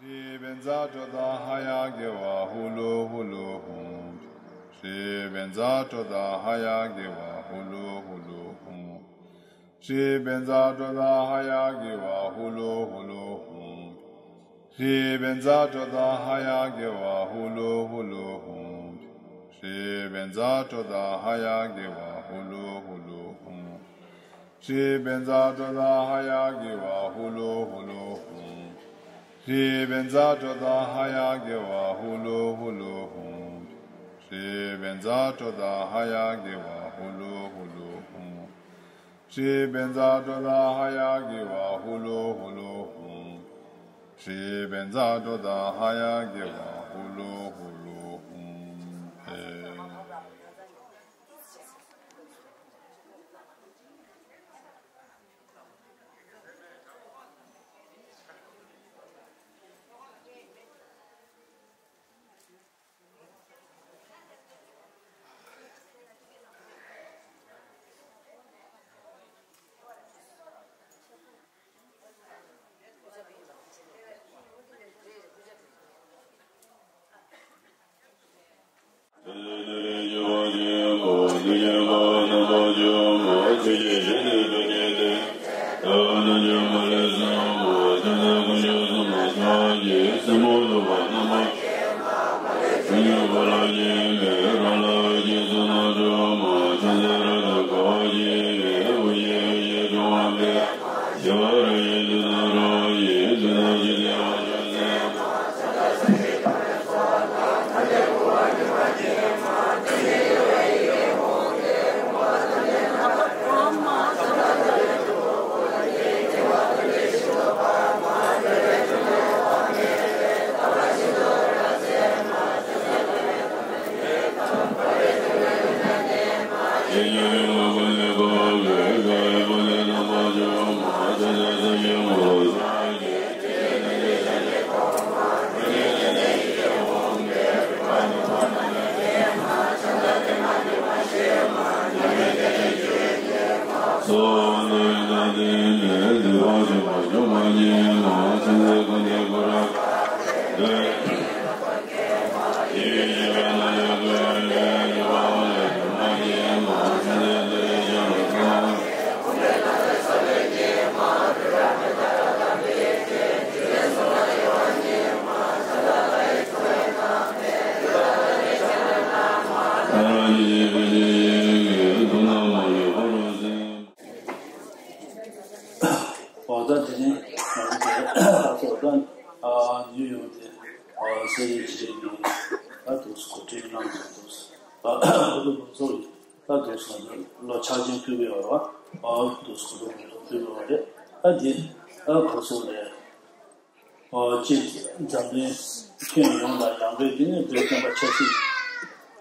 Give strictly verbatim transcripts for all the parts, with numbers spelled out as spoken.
ཧྲི་བཛྲ་ཀྲོ་དྷ་ཧ་ཡ་གེ་ཝ་ཧུ་ལུ་ཧུ་ལུ་ཧུ། ཧྲི་བཛྲ་ཀྲོ་དྷ་ཧ་ཡ་གེ་ཝ་ཧུ་ལུ་ཧུ་ལུ་ཧུ། ཧྲི་བཛྲ་ཀྲོ་དྷ་ཧ་ཡ་གེ་ཝ་ཧུ་ལུ་ཧུ་ལུ་ཧུ། ཧྲི་བཛྲ་ཀྲོ་དྷ་ཧ་ཡ་གེ་ཝ་ཧུ་ལུ་ཧུ་ལུ་ཧུ། ཧྲི་བཛྲ་ཀྲོ་དྷ་ཧ་ཡ་གེ་ཝ་ཧུ་ལུ་ཧུ་ལུ་ཧུ། ཧྲི་བཛྲ་ཀྲོ་དྷ་ཧ་ཡ་གེ་ཝ་ཧུ་ལུ་ཧུ་ལུ་ཧུ། ཧྲི་བཛྲ་ཀྲོ་དྷ་ཧ་ཡ་གེ་ཝ་ཧུ་ལུ་ཧུ་ལུ་ཧུ། ཧྲི་བཛྲ་ཀྲོ་དྷ་ཧ་ཡ་གེ་ཝ་ཧུ་ལུ་ཧུ་ལུ་ཧུ། ཧྲི་བཛྲ་ཀྲོ་དྷ་ཧ་ཡ་གེ་ཝ་ཧུ་ལུ་ཧུ་ལུ་ཧུ། ཧྲི་བཛྲ་ཀྲོ་དྷ་ཧ་ཡ་གེ་ཝ་ཧུ་ལུ་ཧུ་ལུ་ཧུ། ཨེ། འོ་ད་དེ་ནས་ང་ཚོ་ད་ཨ་ཉུ་ཡོག་དེ་ཨ་སེ་རི་ཅི་ནི་ད་དུ་སུ་གོ་ཁྲིད་གནང་དུ་དུ་སུ་ཨ་ཧུ་དུ་དུ་སོ་ད་དུ་སུ་ལོ་ཆ་ཅན་ཕུལ་བའི་བར་བ་ཨ་དུ་སུ་གོ་ཁྲིད་གནང་དུ་ཕུལ་བའི་བར་རེད། ཨ་དེ་ཨ་གོ་སོ་རེད། ཨོ་གཅིག་འཛམ་གླིང་ཁྱོན་ཡོངས་ལ་ཡང་སྒོས་དེ་ནས་བོད་བསྟན་པ་ཆབ་སྲིད་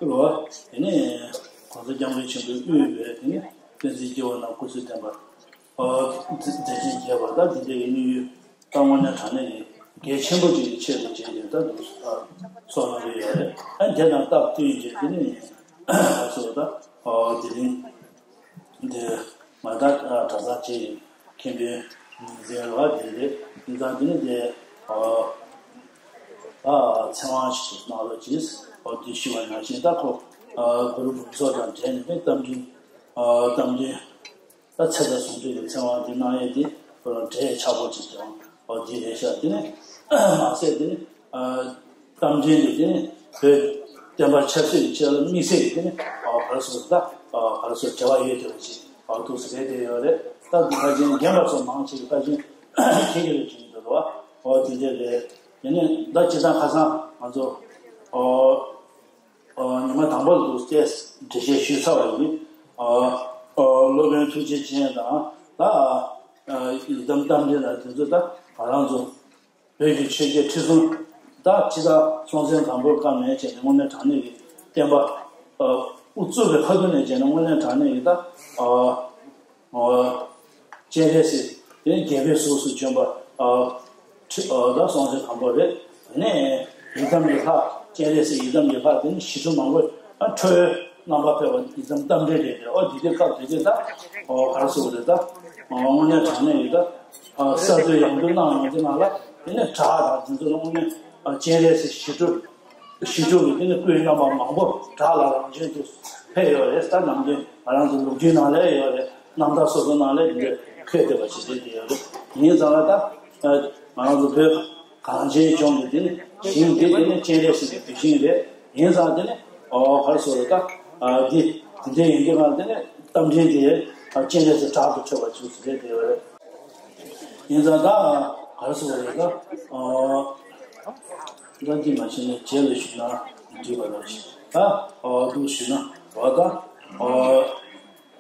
རོ། དེ་ནས་༸གོང་ས་༸སྐྱབས་མགོན་ཆེན་པོས་དབུས་པའི་དེ་ནས་བསྟན་འཛིན་སྐྱེས་བུ་རྣམས་སྐུ་ཚེ་བརྟན་པར་ཨོ་མཛད་ཆེན་རྒྱས་པ་དང་དེ་འདྲའི་དམིགས་ཡུལ་ད་དངོས་གནས་དྲང་གནས་ཀྱི་གལ་ཆེན་པོ་ཅིག་གི་ཆེད་དུ་བྱས་ཏེ་ད་དུ་ཚོགས་གནང་གི་ཡོད་རེད། ཨ་དེ་དང་སྟབས་བསྟུན་བྱས་དེ་ནས་ང་ཚོ་ད་ཨོ་དེ་རིང་། འདི་ང་ད་གྲྭ་ཚང་ཆེ་ཡི་མཁན་པོའི་ངོས་འཛིན་རེད་བ། དེ་རེད། འདི་ད་འདི་ནི་དེ་ཨ་ཨ་ཚེ་དབང་ཞིག་གནང་རོགས་གྱིས། ཨོ་དེ་ཞུ་བ་ནང་བཞིན་ད་ཁོ་ཨ་གུ་རུ་འབུམ་ཚོགས་དང་འབྲེལ་ནས་ནི་རྟ་མགྲིན་ཨ་རྟ་མགྲིན་ད་ཚེ་དང་ཟུང་འབྲེལ་གྱི་ཚེ་དབང་དེ་གནང་ཡས་དེ་ཁོ་རང་འབྲེལ་ཡས་ཆགས་པོ་ཅིག་ཀྱང་ཨོ་དེ་རེད་ཤག་དེ་ནི་མ་ཟད་དེ་ནི་ཨ། གཏམ་ཆེན་དེ་དེ་ནི་བོད་བསྟན་པ་ཆབ་སྲིད་ཀྱི་ཆེད་ལ་དམིགས་བསལ་གྱི་དེ་ནི་ཨ་ག་རེ་ཟེར་ད་ཨ་ག་རེ་ཟེར་བྱ་བ་ཡོད་དེ་བ་ཅིག་ཨ་ཐུགས་སུ་རེད་དེ་ཡོད་རེད། ད་འདི་ཕལ་ཆེར་རྒན་པ་ཚོ་མང་ཆེ་གི་ཕལ་ཆེར་མཁྱེན་གྱི་རེད་བྱུང་འདུག་རེད་བ། ཨོ་དེ་འདྲ་རེད། དེ་ནི་ད་སྤྱིར་བཏང་ཁ་སང་ང་ཚོ་ཨོ་ཨོ་ཉི་མ་དང་པོ་ལ་འདུག་སྟེ་འགྲེལ་བཤད་ཞུས་ཚར་བ་ཡིན། ཨོ་ཨོ་སློབ་དཔོན་ཐུགས་རྗེ་ཅན་དང་ད་ཨ་ཡི་དམ་རྟ་མགྲིན་ལ་དེ་ཚོ་ད་ང་རང་ཚོ། བོད་ཀྱི་ཆོས་བརྒྱད་ཁྲི་སྲོང་ད་ཕྱི་དར་སྲོང་བཙན་སྒམ་པོའི་སྐབས་ནས་བྱས་ནས་དངོས་གནས་དྲང་གནས་ཀྱི་བསྟན་པ་ཨ་དབུ་བཙུགས་པའི་ཁ་ཐུག་ནས་བྱས་ནས་དངོས་གནས་དྲང་གནས་ཀྱི་ད་ཨ་ཨ་སྤྱན་རས་གཟིགས་དེ་རྒྱལ་པོའི་གཟུགས་སུ་བྱོན་པ་ཨ་ཁྲི་ཨ་ད་སྲོང་བཙན་སྒམ་པོ་རེད། དེ་ནས་ཡི་དམ་གྱི་ལྷ་སྤྱན་རས་གཟིགས་ཡི་དམ་གྱི་ལྷ་དེ་ནི་ཞི་ཁྲོ་མང་པོས་ཨ་ཁྲོ་བོའི་རྣམ་པ་ཕེབས་པ་ཡི་དམ་རྟ་མགྲིན་རེད་དེ། ཨོ་དེ་དུས་སྐབས་དེ་དུས་ད་ཨོ་ག་རེ་ཟེར་དགོས་རེད་ད་ཨོ་དངོས་གནས་དྲང་གནས་ཡི་ད། ཨ་ས་རྡོའི་ཡང་སྤྲུལ་གནང་ཡོང་དེ་ནང་ལ་ དེ་ནས་བྲག་དང་དེ་ཚོ་ལ་དངོས་གནས་སྤྱན་རས་གཟིགས་ཞི་ཁྲོ་ཞི་ཁྲོ་གི་དེ་ནས་སྐུའི་རྣམ་པ་མང་པོ་བྲག་ལ་རང་བྱོན་དུ་ཕེབས་ཡོད་རེད། ད་ནམ་རྒྱུན་ང་རང་ཚོ་ལོ་རྒྱུས་ནང་ལ་ཡོད་རེད། རྣམ་ཐར་སོ་སོ་ནང་ལ་འདི་འདྲ་འཁོད་བསྡད་པ་ཞིག་རེད། དེ་ཡོད་རེད། ཡིན་ཙང་ལ་ད་ང་རང་ཚོ་བོད་གངས་ཅན་ལྗོངས་ཀྱི་དེ་ནི་ཞིང་དེ་དེ་ནི་སྤྱན་རས་གཟིགས་ཀྱི་གདུལ་ཞིང་རེད། ཡིན་ཙང་དེ་ནི་ཨོ་ག་རེ་ཟེར་དགོས་རེད། ད་འདི་དེ་འདྲ་ཡིན་གྱི་ང་དེ་ནི་རྟ་མགྲིན་དེ་སྤྱན་རས་གཟིགས་བྲག་ཏུ་ཁྲོས་པ་བྱུང་ཟེར་རེད། དེ་ཡོད་རེད། ཡིན་ཙང་ད་ག་རེ་ཟེར་དགོས་རེད། ད་ཨོ་ད་འདི་མ་བྱས་ནས་རྗེས་ལ་ཞུས་ན་འགྲིག་པ་རེད། ད་ཨོ་འདུག་ཞུས་ན་འོ་ད་ཨོ།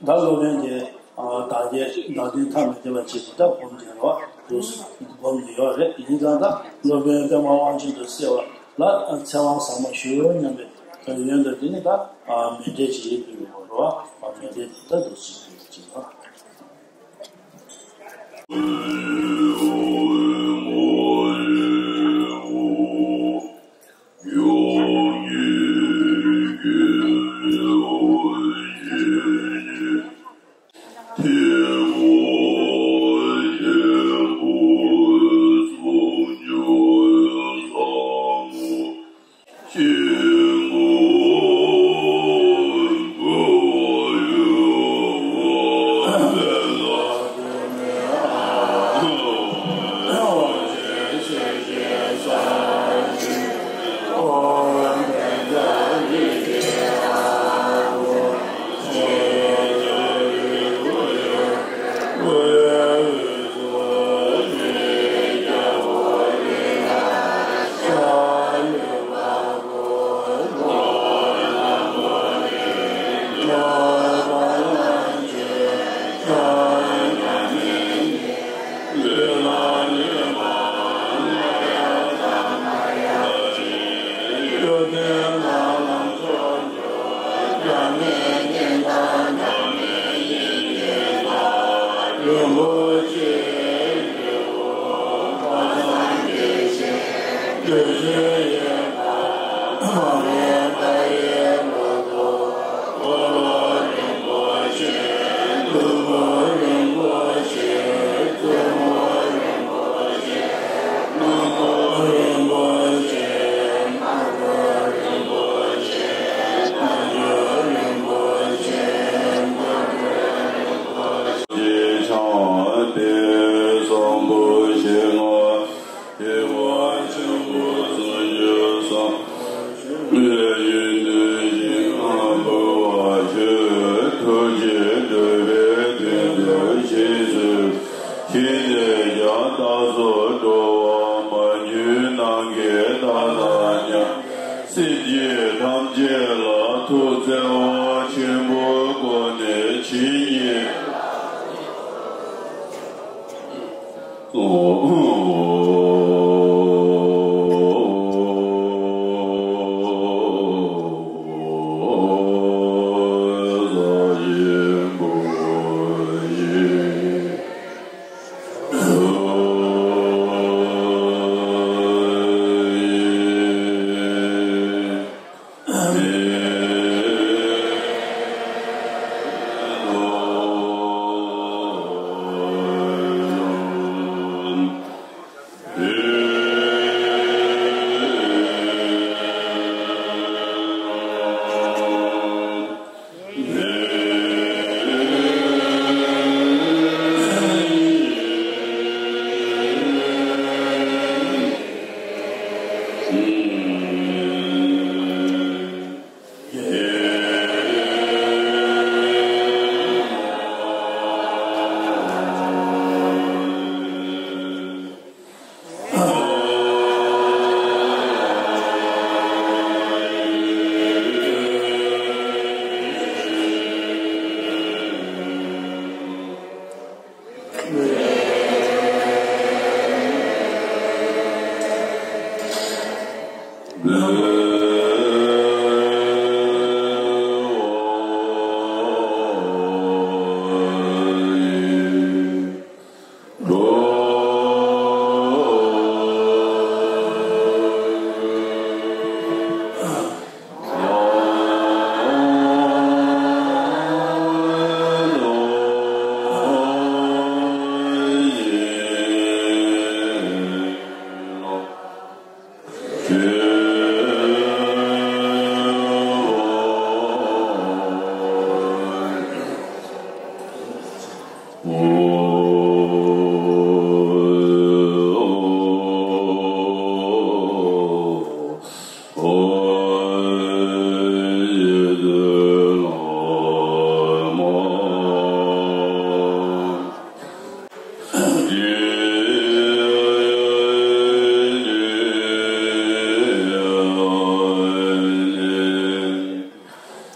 ད་སློབ་དཔོན་གྱི་བདག་བསྐྱེད་བདག་དོན་ཐ་མི་དད་པ་བྱེད་ཅིག་ད་སྒོམ་བྱས་རོགས་དུ་སྒོམ་ནི་ཡོད་རེད། ཡིན་ཙང་ད་སློབ་དཔོན་པདྨ་དབང་ཆེན་དུ་གསལ་བ་ལ་ཚེ་དབང་ཟབ་མོ་ཞུ་སྙམ་པའི་ཡོན་དུ་དེ་ནི་ད་མཎྜལ་ཅིག་ཡིན་དུས་ཡོད་རོགས། མཎྜལ་དེ་ད་དུ་ཞིག་དུ་ཅིག་ལ། སེམས་ཅན་ཐམས་ཅད་ལ་ཐུགས་བརྩེ་བ་ཆེན་པོའི་སྒོ་ནས་ཇི་སྙེད།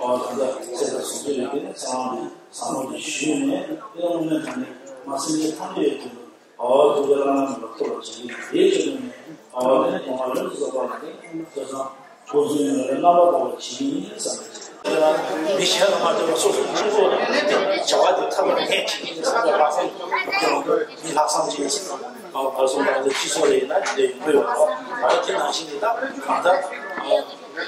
ཨོ་ད་ལྟ་ཚེ་དང་ཟུང་འབྲེལ་ཡོད་པའི་ཚེ་དབང་གི་བསམ་བློ་དེ་ཞུས་ནས་དེ་ལ་དངོས་གནས་དྲང་གནས་མ་སེམས་ཅན་ཐམས་ཅད་ཀྱི་དོན་དུ་ཨོ་ཐུགས་རྗེ་བླ་ན་མེད་པར་ཐོབ་པར་བྱིན་གྱིས་བརྒྱན་ཞུས་ནས་ཨོ་ནས་དགོངས་པ་ཡོངས་སུ་རྫོགས་པ་ལ་ནི་ཐོས་བསམ་སྒོ་གསུམ་ཡོངས་ལ་རྣམ་པར་དག་པར་བྱིན་གྱིས་བརྒྱན་བསམ་པ་བྱེད། མི་གཞན་ལ་མ་ལྟོས་པར་སོ་སོའི་སྤྱི་ཚོགས་ལ་གནས་ཏེ་བྱ་བ་དེ་ཐབས་ལ་ངེས་བྱེད་ཀྱིན་བསམ་པའི་ལྷག་བསམ་ཀྱང་མི་ལྷག་བསམ་ཅན་ཟེར་བ་སོགས་ང་ཚོ་སྤྱི་ཚོགས་ལ་ཡིན་ན་དེ་འདྲ་ཡོང་གི་ཡོད་རེད། ཨ་དེ་ནང་བཞིན་དེ་དག་གང་ལྟར་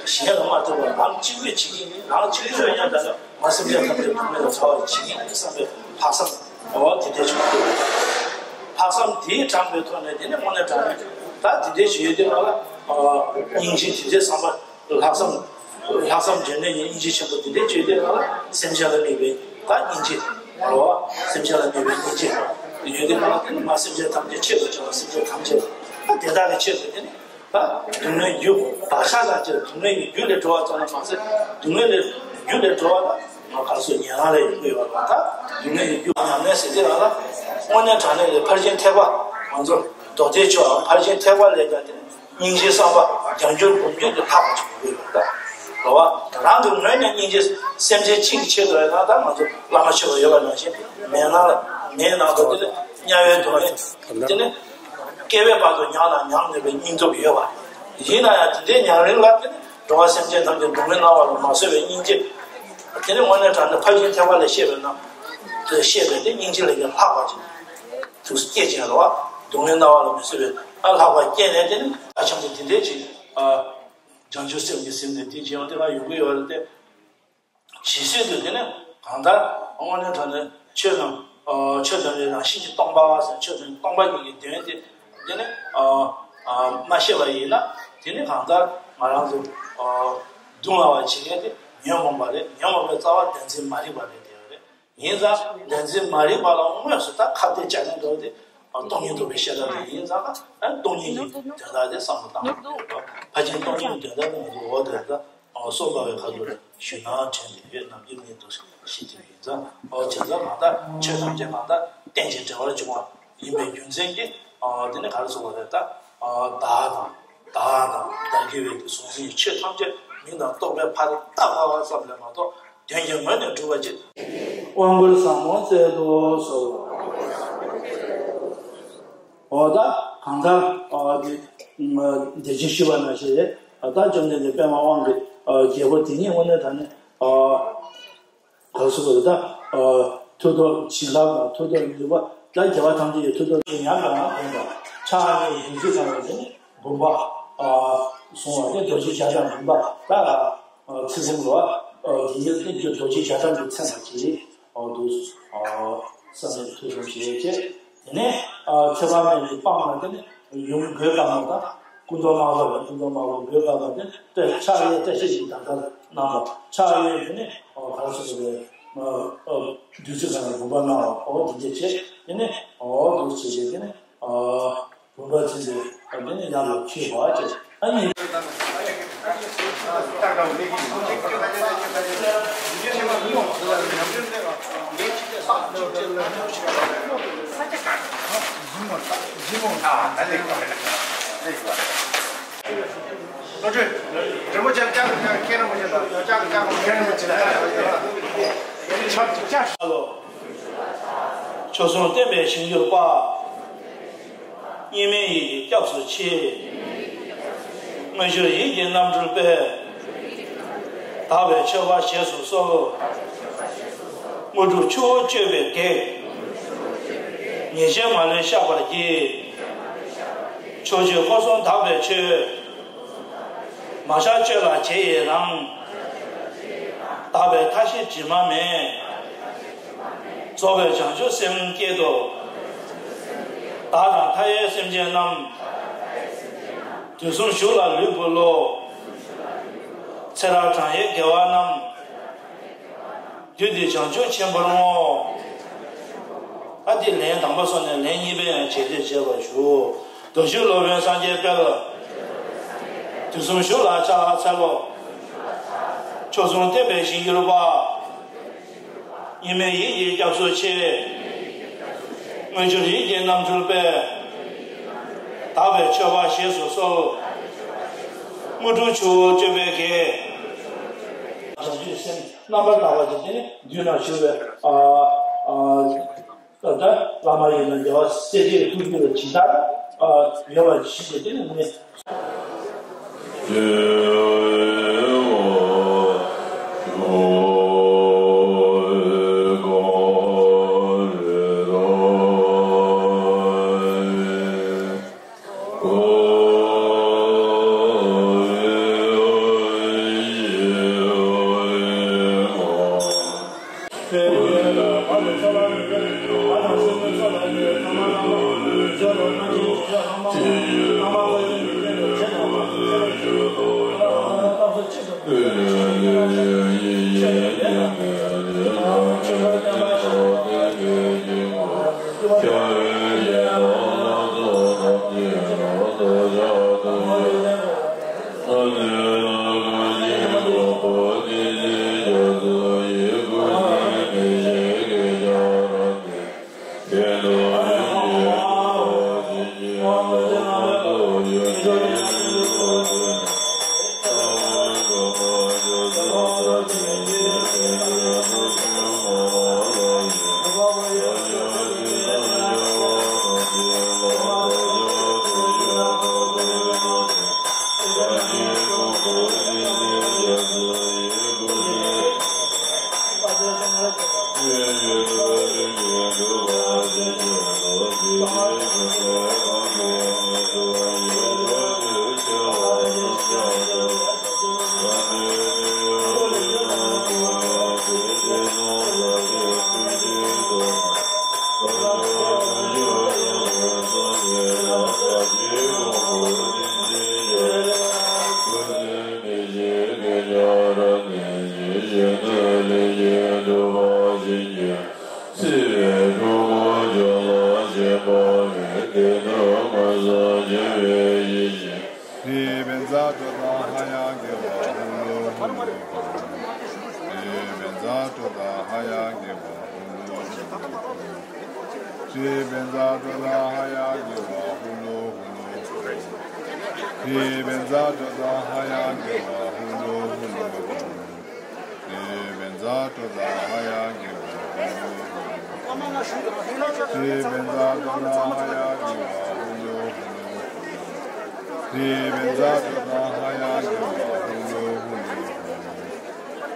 གཞན་ལ་མ་ལྟོས་པར་རང་གཅིག་པུས་བྱེད་ཀྱིན་རང་གཅིག་པུས་ཡང་དག་ན་མ་སེམས་ཅན་ཐམས་ཅད་སྡུག་བསྔལ་ལས་ཐར་བར་བྱེད་ཀྱིན་བསམ་པའི་ལྷག་བསམ་འོ་དེ་འདྲ་བྱུང་གི་ཡོད་རེད། ལྷག་བསམ་དེའི་དྲངས་པའི་ཐོག་ནས་དེ་ནི་དངོས་གནས་དྲང་གནས་ད་དེ་འདྲ་ཞིག་ཡོད་དུས་ང་ལ་སྙིང་རྗེ་དེ་འདྲའི་བསམ་པ་ལྷག་བསམ། ལྷག་བསམ་བརྗོད་ནས་ཡིན་སྙིང་རྗེ་ཆེན་པོ་འདི་འདྲའི་བརྗོད་དེ་ང་ལ་སེམས་ཅན་ལ་དམིགས་པའི་ད་སྙིང་རྗེ་རོ། སེམས་ཅན་ལ་དམིགས་པའི་སྙིང་རྗེ་ཡོད་དེ་ང་ལ་དེ་ནི་མ་སེམས་ཅན་ཐམས་ཅད་ཆེད་དུ་བྱ་བ་སེམས་ཅན་ཐམས་ཅད་ད་དེ་དག་གི་ཆེད་དུ་དེ་ནི་ད་སྡུག་བསྔལ་རྒྱུ་བག་ཆགས་དང་བཅས་སྡུག་བསྔལ་གྱི་རྒྱུ་ལས་གྲོལ་བ་ཙམ་ལ་མ་ཟད་སྡུག་བསྔལ་ལས་རྒྱུ་ལས་གྲོལ་བ་ལ་ང་ག་སོ་ཉན་རང་ལས་ཡོང་གི་ཡོད་པ་ད་སྡུག་བསྔལ་གྱི་རྒྱུ་ཉམས་ལེན་ཟེར་དེ་ང་ལ་དངོས་གནས་དྲང་གནས་ལས་ཕར་ཕྱིན་ཐེག་པ་ང་ཚོ་མདོ་སྡེ་ཆོས་ཕར་ཕྱིན་ཐེག་པ་ལས་ཀྱང་དེ་ནི། སྙིང་རྗེའི་བསམ་པ་རྒྱ་འགྱུར་སྒོམ་རྒྱུ་དེ་ལྷག་པ་ཅིག་དགོས་ཡོད་ད། རེད་བ། རང་གི་ངོས་ནས་སྙིང་རྗེ་སེམས་ཅན་གཅིག་གི་ཆེད་དུ་ཡིན་ན་ད་ང་ཚོ་བླ་མ་མཆོད་པ་ཡོད་པ་ནང་བཞིན་མེད་ན་ལ་མེད་ནང་དུ་དེ་ནི་དམྱལ་བའི་སྡུག་བསྔལ་དེ་ནི་སྐྱེ་བའི་བར་དུ་མྱངས་ན་མྱང་ནུས་པའི་སྙིང་སྟོབས་ཡོད་པ། ཡིན་ན་ཡང་དེ་འདྲའི་ཉམས་རིང་ལ་དེ་ནི་འགྲོ་བ་སེམས་ཅན་ཐམས་ཅད་སྡུག་བསྔལ་སྣང་བ་ལ་མ་བཟོད་པའི་སྙིང་རྗེ། དེ་ནི་དངོས་གནས་དྲང་གནས་ཕར་ཕྱིན་ཐེག་པ་ལས་བཤད་པའི་ནང་དུ་བཤད་པའི་དེ་སྙིང་རྗེ་ལས་ཀྱང་ལྷག་པ་ཅིག་ཐུགས་སུ་སྐྱེ་ཅན་རོ། སྡུག་བསྔལ་སྣང་བ་ལ་མི་བཟོད་པའི་ཨ་ལྷག་པ་སྐྱེས་ནས་དེ་ནི་ཨ་ཆང་དུ་དེ་འདྲས་ཅིག་ཨ་བྱང་ཆུབ་སེམས་ཀྱི་ཟིན་ནས་དེ་བྱེད་ཡོང་དེ་ལ་ཡོང་གི་ཡོད་རེད་དེ། ཇི་སྲིད་དུ་དེ་ནི་གང་ལྟར་དངོས་གནས་དྲང་གནས་ཆོས་དང་ཨ་ཆོས་དང་རང་བཞིན་གྱིས་སྟོང་པ་ཟེར་ཆོས་དང་སྟོང་པ་ཉིད་ཀྱི་དོན་དེ་དེ་ནི་ཨ་ཨ་མ་ཤེས་པ་ཡིན་ན་དེ་ནི་གང་ལྟར་ང་རང་ཚོ་ཨ་སྡུག་བསྔལ་བ་བྱེད་མཁན་དེ་ཉོན་མོངས་པ་རེད། ཉོན་མོངས་པའི་རྩ་བ་བདེན་འཛིན་མ་རིག་པ་རེད་དེ་རེད། ཡིན་ཙང་བདེན་འཛིན་མ་རིག་པ་ལ་དངོས་སུ་ད་ཁ་གཏད་བཅག་མཁན་འདུག་སྟེ་སྟོང་ཉིད་རྟོགས་པའི་བཤད་སྟངས་དེ་ཡིན་ཙང་ཨ་སྟོང་ཉིད་ཀྱི་དོན་དག་དེ་བསམ་བློ་བཏང་དགོས། ཕལ་ཆེར་སྟོང་ཉིད་ཀྱི་དོན་དག་དེ་ང་ཚོ་འོག་དེ་ད་སོ་སོ་བའི་ཁ་ཐུག་ལ་ཞུ་སྣང་དྲན་ཏེ་ཡོད་ནམ་རྒྱུན་ནས་འདུག་ཞེས་དེ་ཡིན་ཙང་ཨོ་བྱས་ཙང་ང་ད་ཆོས་ཐམས་ཅད་ང་ད་རྟེན་ཅིང་འབྲེལ་བར་འབྱུང་བ་ཡིན་པའི་རྒྱུ་མཚན་གྱིས་ཨ་དེ་ནི་ག་རེ་ཟེར་བ་རེད་ད་ཨ་བདག་དང་། བདག་དང་བདག་གི་བའི་གཟུང་འཛིན་ཆོས་ཐམས་ཅད་མིང་དང་རྟོག་པའི་ཕ་རོལ་ཏུ་ཕྱིན་པ་ཙམ་ལས་མ་གཏོགས་དོན་གྱི་ངོས་ནས་གྲུབ་པ་ཅིག་དབང་བསྐུར་ཟབ་མོ་སྩལ་དུ་གསོལ། འོ་ད་གང་ལྟར་འོ་དེ་བདེ་ཆེན་ཞུས་པ་ནང་བཞིན་ད་བཅོམ་ལྡན་འདས་པདྨ་དབང་གི་ རྒྱལ་པོ་དེ་ཉིད་དངོས་གནས་དྲང་གནས། ག་རེ་ཟེར་དགོས་རེད་ད། མཐུ་སྟོབས་བྱིན་རླབས་དང་མཐུ་སྟོབས་ནུས་པ་ད་རྒྱལ་བ་ཐམས་ཅད་ཀྱི་མཐུ་སྟོབས་ཀྱིས་ཉམས་དང་ལྡན་པ། ཕྱག་གཉིས་བདུད་རྩི་གང་བའི་དེ་ནི་འབུམ་པ་བཟུང་བ་དེ་རྡོ་རྗེ་རྒྱ་གྲམ་འབུམ་པ་ད་ཚིག་གསུམ་ལ་དེ་ཉིད་དེ་རྡོ་རྗེ་རྒྱ་གྲམ་གྱི་མཚན་པ་ཅིག་འདུག་བསམ་ནས་ཐུགས་བསམ་བཞེས་བྱས། དེ་ནས་ཚེ་དཔག་མེད་ཀྱི་དཔངས་ལ་དེ་ནས་ཡུམ་གོས་དཀར་མོ་དང་སྐུ་མདོག་དམར་པོ་ལ་སྐུ་མདོག་དམར་པོ་གོས་དཀར་མོ་དེ་ནས་ཕྱག་གཡས་བཀྲ་ཤིས་ཀྱི་ཟླ་ལྟར་གནང་བ། ཕྱག་གཡོན་དེ་ནས་ག་རེ་ཟེར་དགོས་རེད། བདུད་རྩི་གང་བའི་བུམ་པ་གནང་བ། འོ་དེ་འདྲ་བྱས་དེ་ནས་འོ་འདུག་བྱས་བྱས་དེ་ནས་བུམ་པ་འཛིན་པའི་དེ་ནས་ཡར་ལ་འཁྱིལ་བ་བྱས། ཨ་ནི། བློ་གྲོས། རིན་པོ་ཆེ་ལྕགས་ཀྱི་ལྕགས་ཁྱེད་རིན་པོ་ཆེ་དང་ལྕགས་ཀྱི་ལྕགས་ཁྱེད་རིན་པོ་ཆེ་ལ་ཆབ་ཀྱི་ལྕགས། ཆོས་སྲུང་བསྟན་པའི་ཞིང་གྱུར་པ། གཉིས་མེད་ཡིད་ཀྱི་སྐྱབས་སུ་མཆི། དངོས་གྱུར་ཡིད་ཀྱི་རྣམ་འཕྲུལ་དཔལ། དག་པའི་མཆོད་པ་བཞེས་སུ་གསོལ། དངོས་གྲུབ་ཆུ་བོ་སྤྱོད་པའི་གེགས། ཉེས་བྱས་མ་ལུས་བཤགས་པར་བགྱི། ཕྱོགས་བཅུའི་འཁོར་གསུམ་དག་པའི་ཆོས། མ་བཤགས་སྤྱོད་ལ་བྱེད་ཡི་རང་། དག་པའི་མཐའ་བཞི་དྲི་མ་མེད། རྫོགས་པའི་བྱང་ཆུབ་སེམས་བསྐྱེད་དོ། བདག་དང་མཐའ་ཡས་སེམས་ཅན་རྣམས། དུས་གསུམ་བཞུགས་ལ་ལུས་བསྐུལ་ལོ། ཚེ་རབས་བགྲང་ཡས་དགེ་བ་རྣམས། བདུད་འདི་བྱང་ཆུབ་ཆེན་པོར་བསྔོ། ཨ་ཏི་ལན་དང་པོ་སོང་ནས་ལན་གཉིས་པའི་ཡང་བྱེད་དེ་བྱེད་པར་ཞུ། རྡོ་རྗེ་སློབ་དཔོན་སངས་རྒྱས་དཔལ། དུས་གསུམ་བཞུགས་ལ་ཕྱག་འཚལ་ལོ། ཆོས་སྲུང་བསྟན་པའི་ཞིང་གྱུར་པ། གཉིས་མེད་ཡིད་ཀྱི་སྐྱབས་སུ་མཆི། དངོས་གྱུར་ཡིད་ཀྱི་རྣམ་འཕྲུལ་དཔལ། དག་པའི་མཆོད་པ་བཞེས་སུ་གསོལ། དངོས་གྲུབ་ཆུ་བོ་སྤྱོད་པའི་གེགས། བྱང་ཆུབ་སེམས་རྣམ་པར་དག་པ་དེ་ནི་མདུན་ན་བཞུགས་པའི་ཨ་ཨ་ད་བླ་མ་ཡིན་ན་རྒྱལ་བ་སྲས་བཅས་ཐུགས་རྒྱུད་ལ་ཇི་ལྟར་ཡོད་པ་ཇི་བཞིན་དེ་ནི་ངས།